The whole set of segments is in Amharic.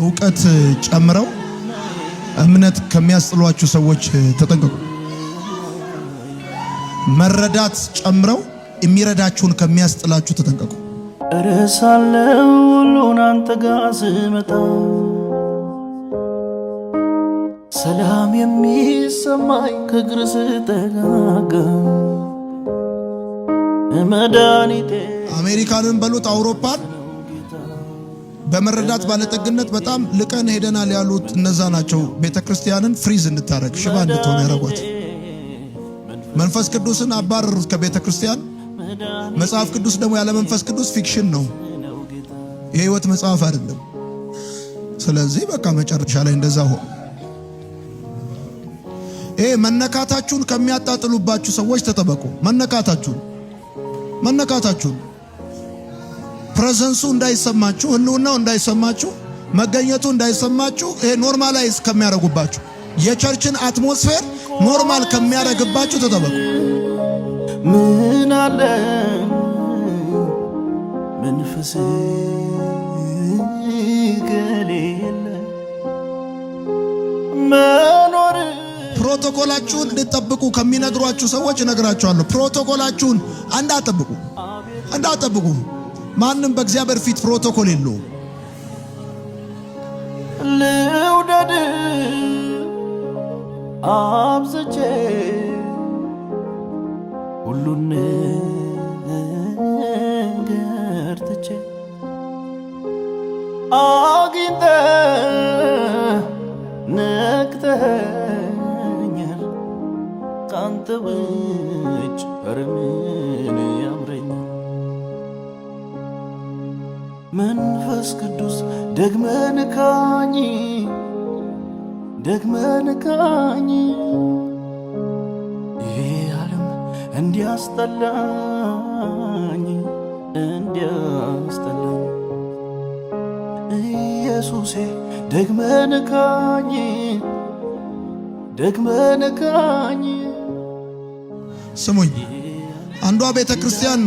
እውቀት ጨምረው እምነት ከሚያስጥሏችሁ ሰዎች ተጠንቀቁ። መረዳት ጨምረው የሚረዳችሁን ከሚያስጥላችሁ ተጠንቀቁ። እረሳለሁ ሁሉን አንተ ጋር ስመጣ፣ ሰላም የሚሰማኝ ከእግር ስጠጋጋ መድኃኒቴ። አሜሪካንን በሉት አውሮፓን በመረዳት ባለጠግነት በጣም ልቀን ሄደናል ያሉት እነዛ ናቸው። ቤተ ክርስቲያንን freeze እንድታረግ፣ ሽባ እንድትሆን ያደረጓት። መንፈስ ቅዱስን አባረሩት ከቤተ ክርስቲያን። መጽሐፍ ቅዱስ ደግሞ ያለ መንፈስ ቅዱስ fiction ነው፣ የህይወት መጽሐፍ አይደለም። ስለዚህ በቃ መጨረሻ ላይ እንደዛ ሆነ። ይሄ መነካታችሁን ከሚያጣጥሉባችሁ ሰዎች ተጠበቁ። መነካታችሁን፣ presence ኡ እንዳይሰማችሁ፣ ህልውናው እንዳይሰማችሁ፣ መገኘቱ እንዳይሰማችሁ፣ ይሄ normalize ከሚያደርጉባችሁ፣ የ church ን atmosphere normal ከሚያደርግባችሁ ተጠበቁ። ምን አለ መንፈስ ከሌለ መኖር። ፕሮቶኮላችሁን እንድትጠብቁ ከሚነግሯችሁ ሰዎች እነግራችኋለሁ። ፕሮቶኮላችሁን እንዳትጠብቁ፣ እንዳትጠብቁ። ማንም በእግዚአብሔር ፊት ፕሮቶኮል የለውም። ልውደድ አብዝቼ ሁሉን ነገር ትቼ አግኝተ ነክተኸኛል፣ ካንተ ውጭ ኧረ ምን ያምረኛል? መንፈስ ቅዱስ ደግመህ ንካኝ፣ ደግመህ ንካኝ፣ ይሄ ዓለም እንዲያስጠላኝ፣ እንዲያስጠላኝ። ኢየሱሴ ደግመህ ንካኝ፣ ደግመህ ንካኝ። ስሙኝ፣ አንዷ ቤተ ክርስቲያን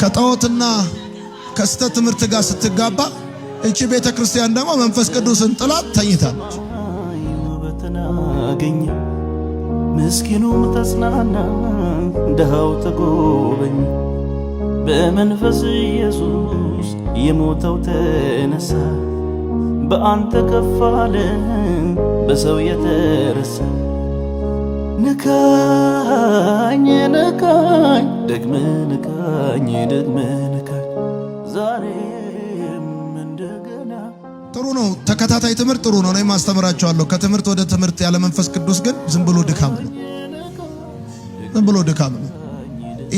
ከጣዖትና ከስህተት ትምህርት ጋር ስትጋባ፣ እቺ ቤተ ክርስቲያን ደግሞ መንፈስ ቅዱስን ጥላት ተኝታለች። ውበትን አገኘ፣ ምስኪኑም ተጽናና፣ ድሃው ተጎበኘ። በመንፈስ ኢየሱስ የሞተው ተነሳ፣ በአንተ ከፍ አለ በሰው የተረሳ። ንካኝ፣ ንካኝ፣ ደግመህ ንካኝ፣ ደግመህ ንካኝ ዛሬም እንደገና። ጥሩ ነው። ተከታታይ ትምህርት ጥሩ ነው። እኔም አስተምራቸዋለሁ። ከትምህርት ወደ ትምህርት ያለ መንፈስ ቅዱስ ግን ዝም ብሎ ድካም ነው። ዝም ብሎ ድካም ነው።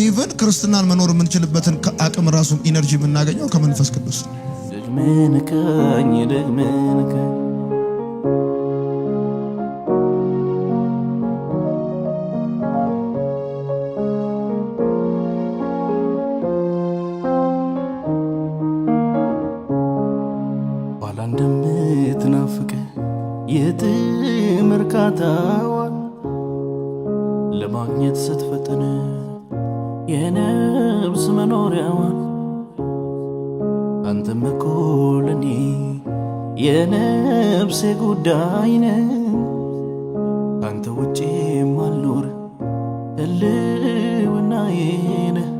Even ክርስትናን መኖር የምንችልበትን አቅም ራሱ energy የምናገኘው ከመንፈስ ቅዱስ ነው። ደግመህ ንካኝ፣ ደግመህ ንካኝ። ኋላ እንደምትናፍቅ የጥም እርካታዋን ለማግኘት ስትፈጥን የነፍስ መኖሪያዋን፣ አንተም እኮ ለኔ የነፍሴ ጉዳይ ነህ። ካንተ ውጪ ማልኖር ህልውናዬ ነህ።